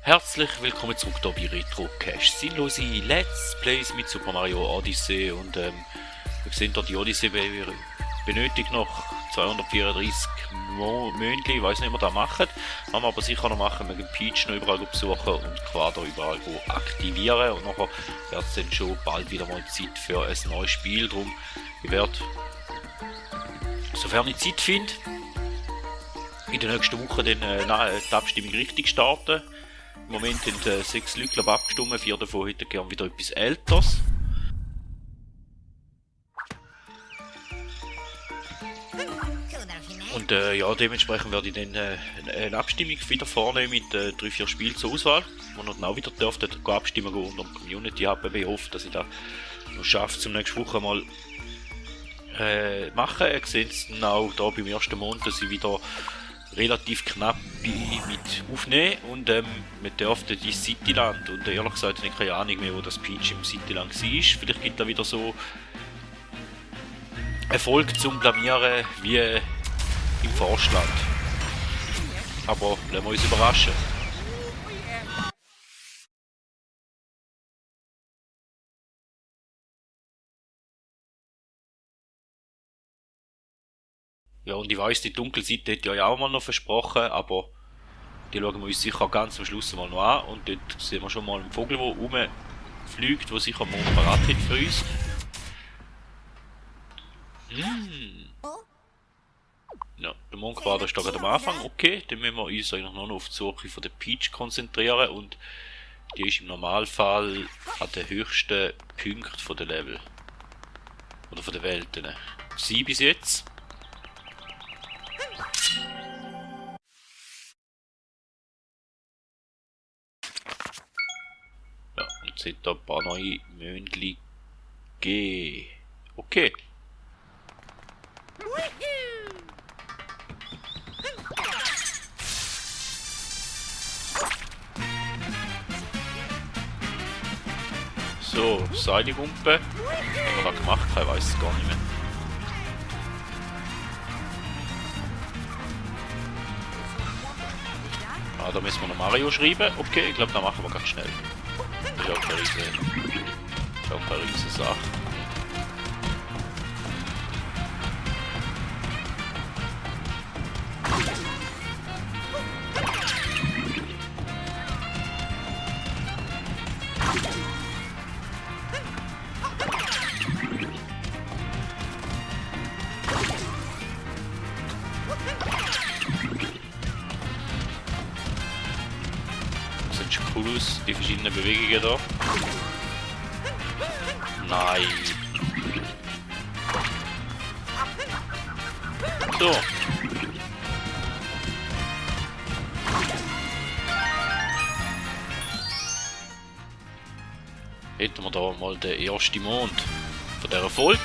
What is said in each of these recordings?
Herzlich willkommen zurück hier bei RetroCache. Sinnlose Let's Plays mit Super Mario Odyssey und wir sehen hier die Odyssey benötigt noch 234 Mondli, ich weiß nicht, ob wir das machen. Haben wir aber sicher noch machen, wir Peach noch überall besuchen und Quader überall aktivieren und nachher wird es dann schon bald wieder mal Zeit für ein neues Spiel. Darum, ich werde, sofern ich Zeit finde, in der nächsten Woche dann die Abstimmung richtig starten. Im Moment sind 6 Leute abgestimmt, 4 davon hätten gerne wieder etwas Älteres. Und ja, dementsprechend werde ich dann eine Abstimmung wieder vornehmen mit 3-4 Spielen zur Auswahl, wo ihr dann auch wieder dürftet abstimmen gehen unter dem Community Hub. Ich hoffe, dass ich das noch schaffe, zum nächsten Woche mal machen. Ihr seht es dann auch hier beim ersten Mond, dass ich wieder relativ knapp mit aufnehmen und wir dürften ins Cityland und ehrlich gesagt habe ich keine Ahnung mehr, wo das Peach im Cityland war. Vielleicht gibt es wieder so Erfolg zum Blamieren wie im Forstland. Aber lassen wir uns überraschen. Ja, und ich weiss, die Dunkelseite hat ja auch mal noch versprochen, aber die schauen wir uns sicher ganz am Schluss mal noch an. Und dort sehen wir schon mal einen Vogel, der rumfliegt, der sicher mal parat hat für uns. Ja, der Mondquader ist da gerade am Anfang. Okay, dann müssen wir uns eigentlich noch auf die Suche von der Peach konzentrieren. Und die ist im Normalfall an den höchsten Punkten von der Level. Oder von der Welten. 7 bis jetzt. Ja, und es hat da ein paar neue Möndli gegeben. Okay. So, Seilwumpe. Haben wir da gemacht? Ich weiß es gar nicht mehr. Ah, da müssen wir noch Mario schreiben. Okay, ich glaube, da machen wir ganz schnell. Das ist auch keine riesige Sache. Die verschiedenen Bewegungen da. Nein. So. Hätten wir da mal den ersten Mond von dieser Folge.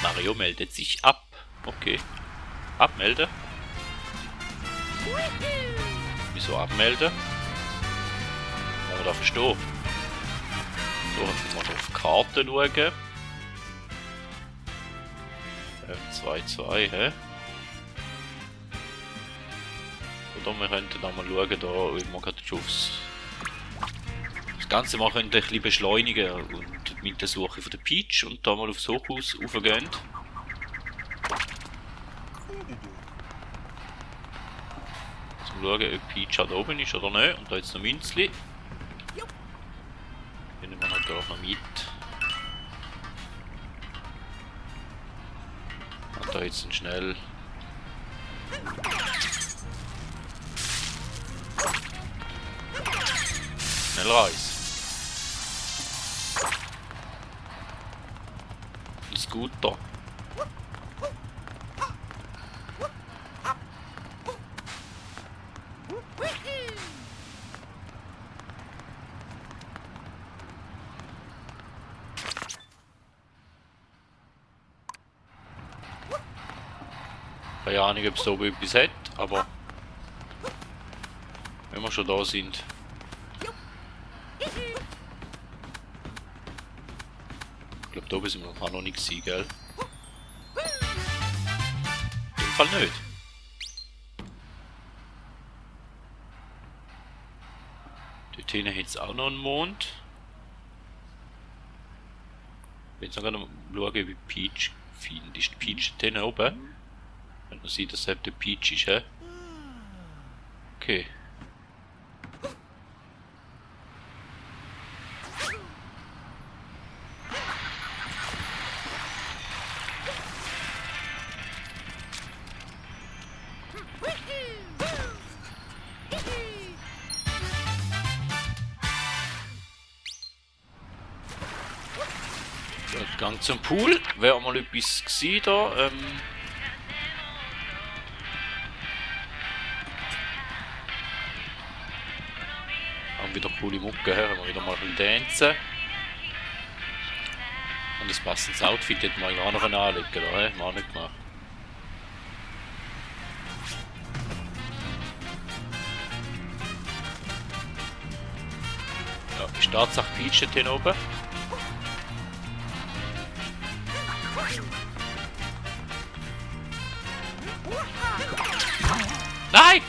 Mario meldet sich ab. Okay. Abmelden. Wieso abmelden? Kann man da verstehen. So, jetzt mal auf die Karte schauen. 2-2, hä? Oder wir könnten da mal schauen, da, weil man gerade schon das Ganze mal ein bisschen beschleunigen und mit der Suche von der Peach und da mal aufs Hochhaus raufgehen. Zum schauen, ob Peach da oben ist oder nicht. Und da jetzt noch Münzli. Nehmen wir natürlich noch mit. Und da jetzt schnell. Schnell Reis. Ein Scooter. Keine Ahnung, ob es da oben etwas hat, aber wenn wir schon da sind. Ich glaube, da oben sind wir noch nicht gewesen, gell? In dem Fall nicht. Dort hinten hat es auch noch einen Mond. Ich will jetzt noch gerne schauen, wie Peach finde. Ist die Peach dort hinten oben? Wenn man sieht, dass es der Peach ist, hä? Okay. Gang zum Pool. Wäre mal etwas gewesen da. Haben wieder coole Mucke her, haben wir wieder mal ein bisschen tanzen. Und das passendes Outfit hätten wir auch noch anlegen, oder? Haben wir auch nicht gemacht. Ja, ist Tatsache Peach dort hin oben. Nein!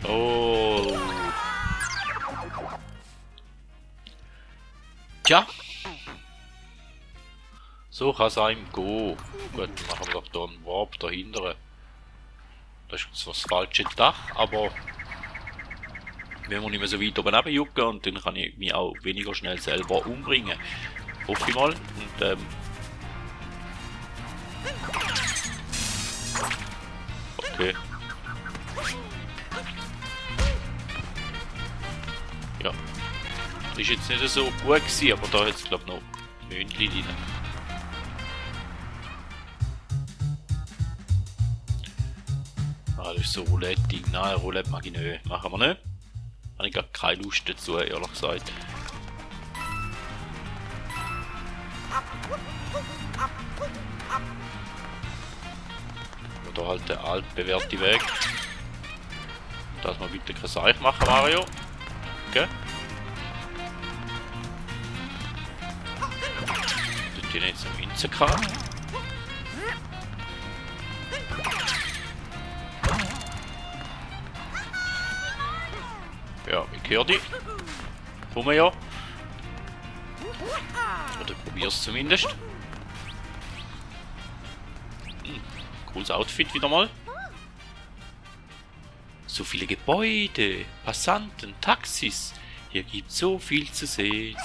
Oh. Tja. So kann es einem gehen. Gut, dann machen wir doch da einen Warp dahinter. Das ist zwar das falsche Dach, aber wir müssen nicht mehr so weit oben runterjucken und dann kann ich mich auch weniger schnell selber umbringen. Hoffe ich mal. Und okay. Ja. Das ist jetzt nicht so gut gewesen, aber da hat es glaube ich noch Mündchen drin. Ah, das ist so Roulette-Ding. Nein, Roulette mag ich nicht. Machen wir nicht. Habe ich gar keine Lust dazu, ehrlich gesagt. Oder halt der altbewährte Weg. Dass wir bitte kein Seich machen, Mario. Okay. Dort hier jetzt eine Münze gehabt. Ja, ich höre dich. Komm ja. Oder probier's zumindest. Cooles Outfit wieder mal. So viele Gebäude, Passanten, Taxis. Hier gibt es so viel zu sehen.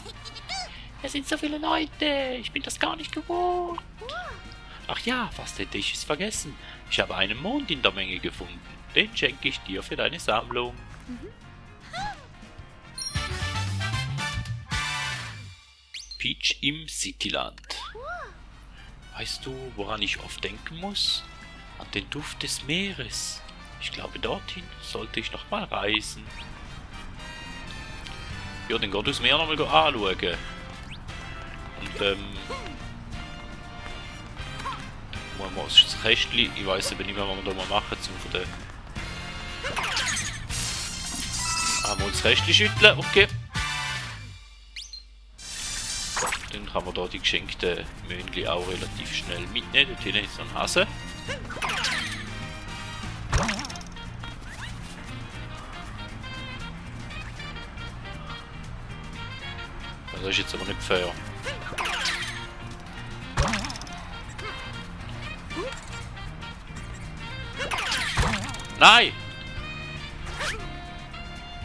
Es sind so viele Leute. Ich bin das gar nicht gewohnt. Ach ja, fast hätte ich es vergessen. Ich habe einen Mond in der Menge gefunden. Den schenke ich dir für deine Sammlung. Peach im Cityland. Weißt du, woran ich oft denken muss? An den Duft des Meeres. Ich glaube, dorthin sollte ich noch mal reisen. Ja, dann geht das Meer noch mal anschauen. Und wollen wir das Kästchen, ich weiß aber nicht mehr, was wir da mal machen, zum von der... Mal das Kästchen schütteln, okay. Dann kann man da die geschenkten Möhnchen auch relativ schnell mitnehmen. Dort hinten ist so ein Hase. Das ist jetzt aber nicht fair. Nein!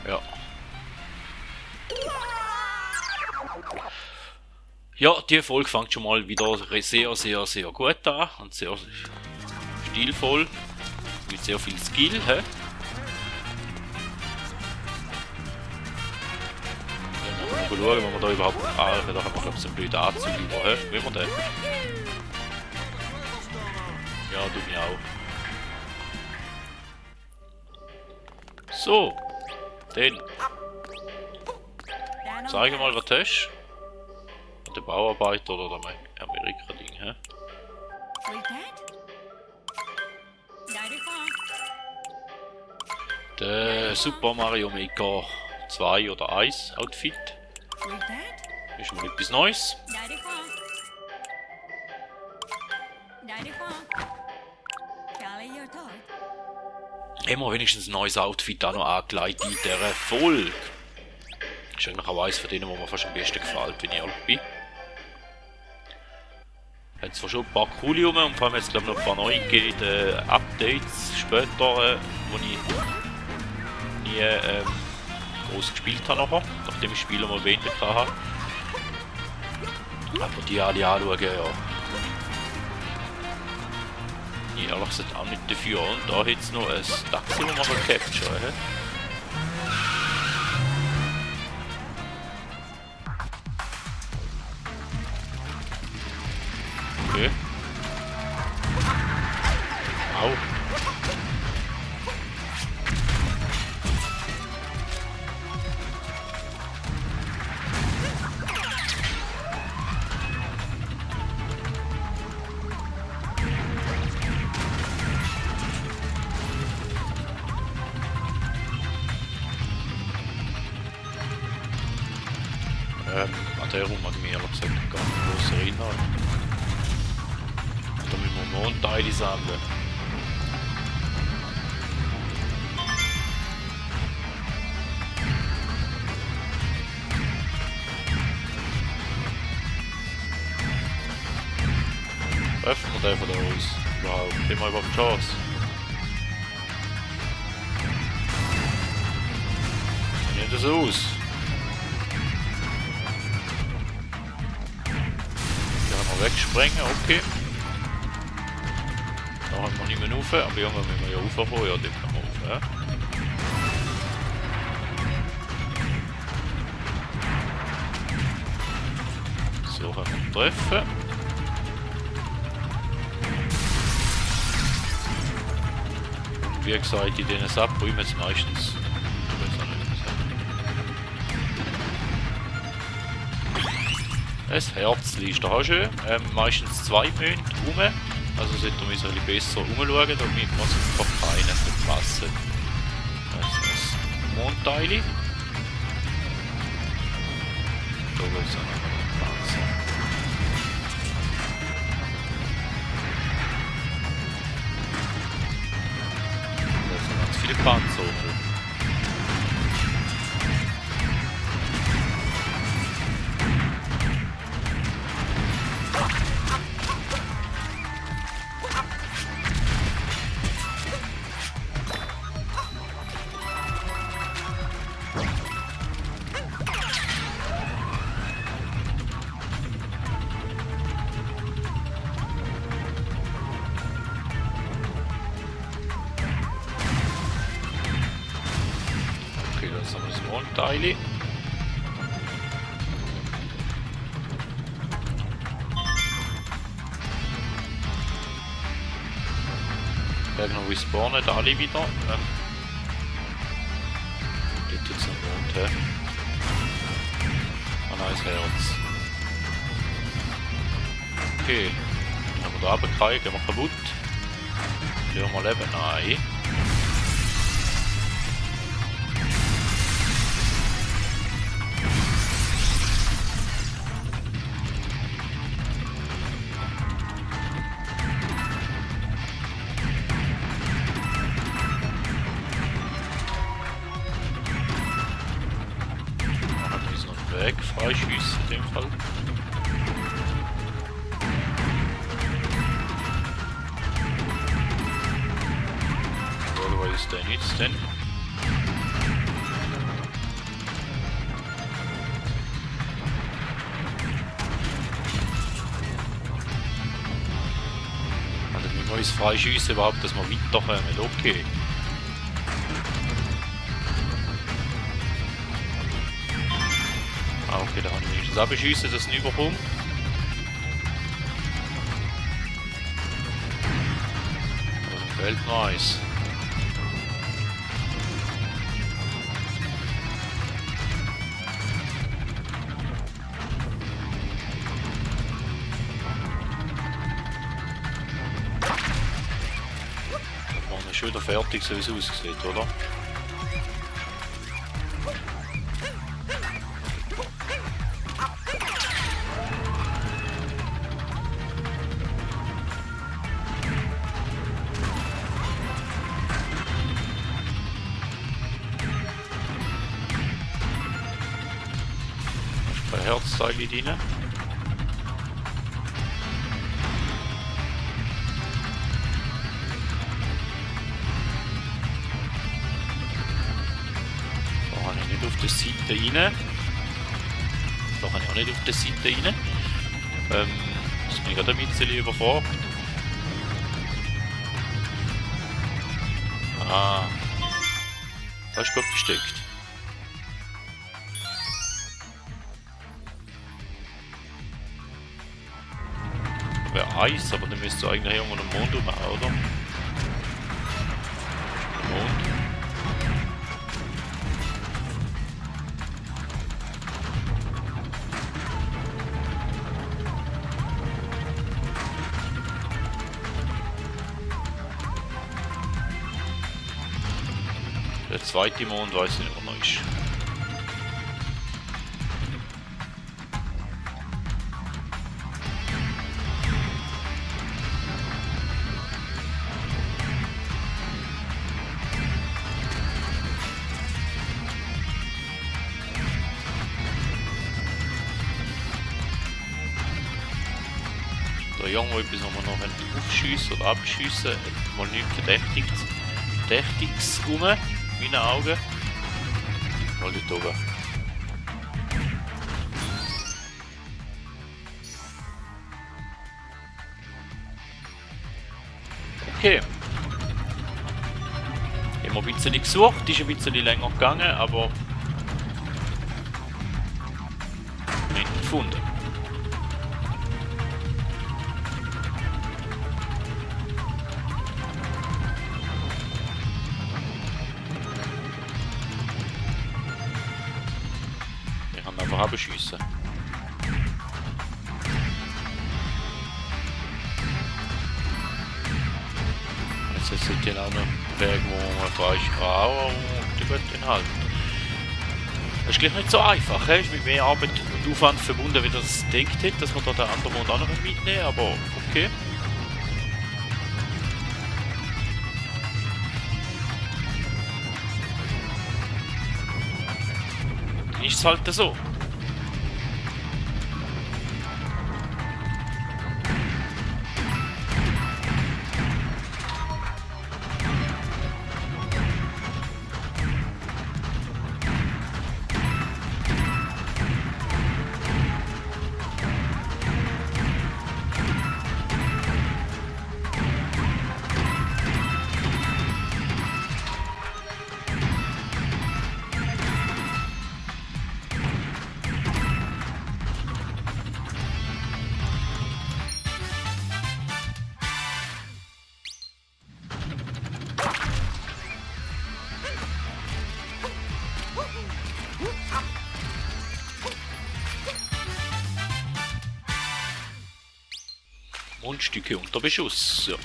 Ja. Ja, die Folge fängt schon mal wieder sehr gut an und sehr stilvoll. Mit sehr viel Skill, hä? Mal schauen, wenn wir da überhaupt brauchen. Da haben wir, glaube ich, so einen blöden Anzug über, hä? Wie wir den? Ja, du mich auch. So. Dann. Zeige mal, was du hast. Der Bauarbeiter oder der Amerika-Ding, hä? Der Super Mario Maker 2 oder 1 Outfit. Ist mal etwas Neues. Immer wenigstens ein neues Outfit auch noch angelegt in dieser Folge. Das ist eigentlich auch eines von denen, wo mir fast am besten gefällt, wenn ich ehrlich bin. Hat zwar schon ein paar coole rum und vor allem jetzt glaube ich noch ein paar neue gegeben, Updates später, wo ich nie groß gespielt habe nachher, nachdem ich Spiele mal weniger hatte. Aber die alle anschauen, ja. Ich ehrlich gesagt auch nicht dafür. Und da hat es noch ein Taxi, das man capture kann. Okay. Au. An der Rum mag ich mich ehrlich gesagt gar nicht groß erinnern. Da müssen wir Mondteile sammeln. Treffen wir den von da aus? Überhaupt? Haben wir überhaupt eine Chance? Wie sieht das aus? Wegsprengen, okay. Da haben wir nicht mehr rauf, aber irgendwann müssen wir ja raufkommen, ja, dort können wir rauf, ja. So können wir treffen. Und wie gesagt, in diesen Sabbäumen jetzt meistens. Ein Herzli ist da auch schön, meistens 2 Monate rum, also sollten wir uns ein bisschen besser umschauen, damit wir einfach keinen verpassen. Das ist das Mondteile. Da wird es auch noch ein Panzer. Da sind ganz viele Panzer. Teile. Werden noch respawnen, alle wieder. Geht jetzt am Mond her. Ein neues Herz. Okay. Dann haben wir da runtergekriegt, gehen wir kaputt. Legen wir Leben ein. Freischießen in dem Fall. Wo ist der jetzt denn? Also wir müssen freischießen überhaupt, dass wir weiterkommen. Okay. Okay, da kann ich wenigstens abschießen, dass es nicht überkommt. Aber dann fehlt noch eins. Da vorne ist schon wieder fertig, so wie es aussieht, oder? Herzteile drin. Da habe ich nicht auf der Seite rein. Da kann ich auch nicht auf der Seite rein. Das bin ich gerade ein bisschen überfragt. Ah. Da ist Gott gesteckt. Wäre Eis, aber dann müsste eigentlich irgendwo einen Mond rum, oder? Mond. Der zweite Mond weiß ich nicht, wo er ist. Da irgendwo etwas, wo wir noch aufschiessen oder abschiessen, mal nichts Verdächtiges rum, in meinen Augen. Mal dort oben. Okay. Ich habe ein bisschen gesucht, ist ein bisschen länger gegangen, aber nicht gefunden. Ich kann einfach abschiessen. Jetzt sind ja auch noch Wege, wo man falsch kann, und die wird den halten. Das ist gleich nicht so einfach, he? Ist mit mehr Arbeit und Aufwand verbunden, wie das denkt hätte, dass man da den anderen Mond auch noch mitnehmen, aber okay. Dann ist es halt so. Mundstücke unter Beschuss. Ja.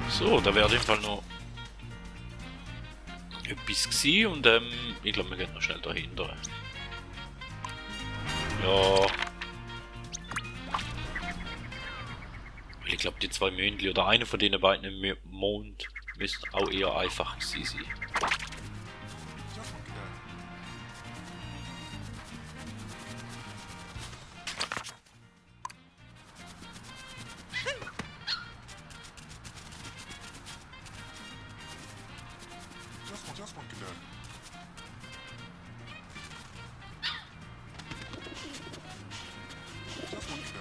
So, da wäre auf jeden Fall noch etwas gewesen und ich glaube, wir gehen noch schnell dahinter. Ja. Ich glaube, die zwei Mondli oder einer von den beiden im Mond müsste auch eher einfach gewesen sein. Just one can do. Just one can do.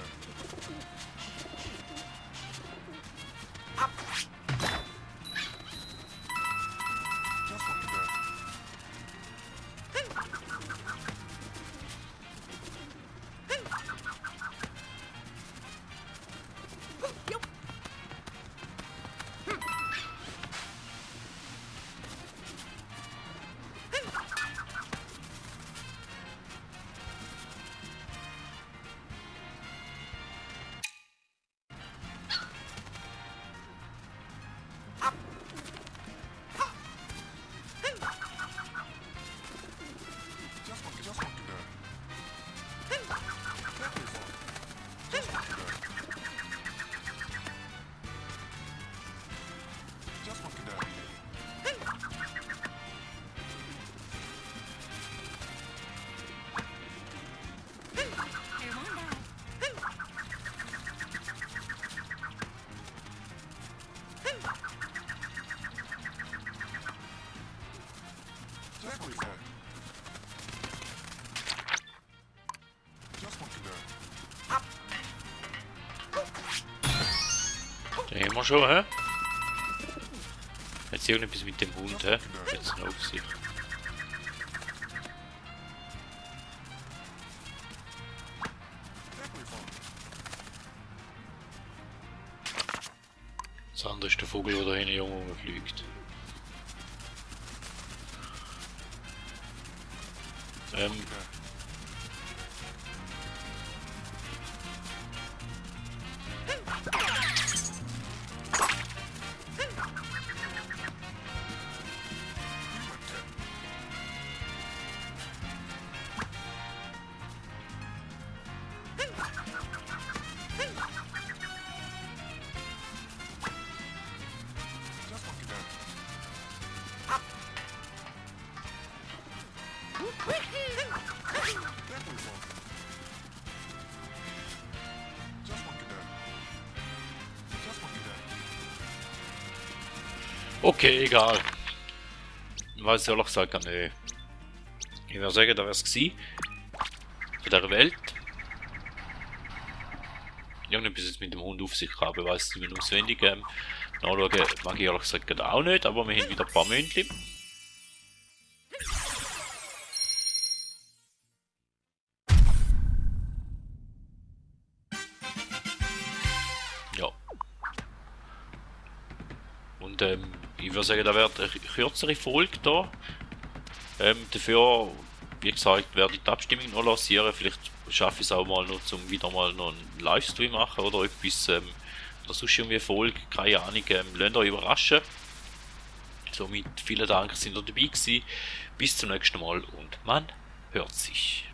Just one can do. Den haben wir schon, hä? Jetzt irgendetwas mit dem Hund, hä? Jetzt eine Aufsicht. Das andere ist der Vogel, der da hinten rumfliegt. Okay, egal. Was soll ich sagen? Nee. Ich würde sagen, da wäre es gewesen. Von dieser Welt. Irgendetwas jetzt mit dem Hund auf sich haben, weiss ich nicht auswendig. Nachschauen mag ich ehrlich gesagt auch nicht, aber wir haben wieder ein paar Münzchen. Ja. Und ich würde sagen, da wird eine kürzere Folge da. Dafür, wie gesagt, werde ich die Abstimmung noch lancieren. Vielleicht schaffe ich es auch mal noch, um wieder mal noch einen Livestream machen oder etwas. Oder sonst irgendwie Folge, keine Ahnung. Lasst euch überraschen. Somit vielen Dank, dass ihr dabei gewesen. Bis zum nächsten Mal und man hört sich.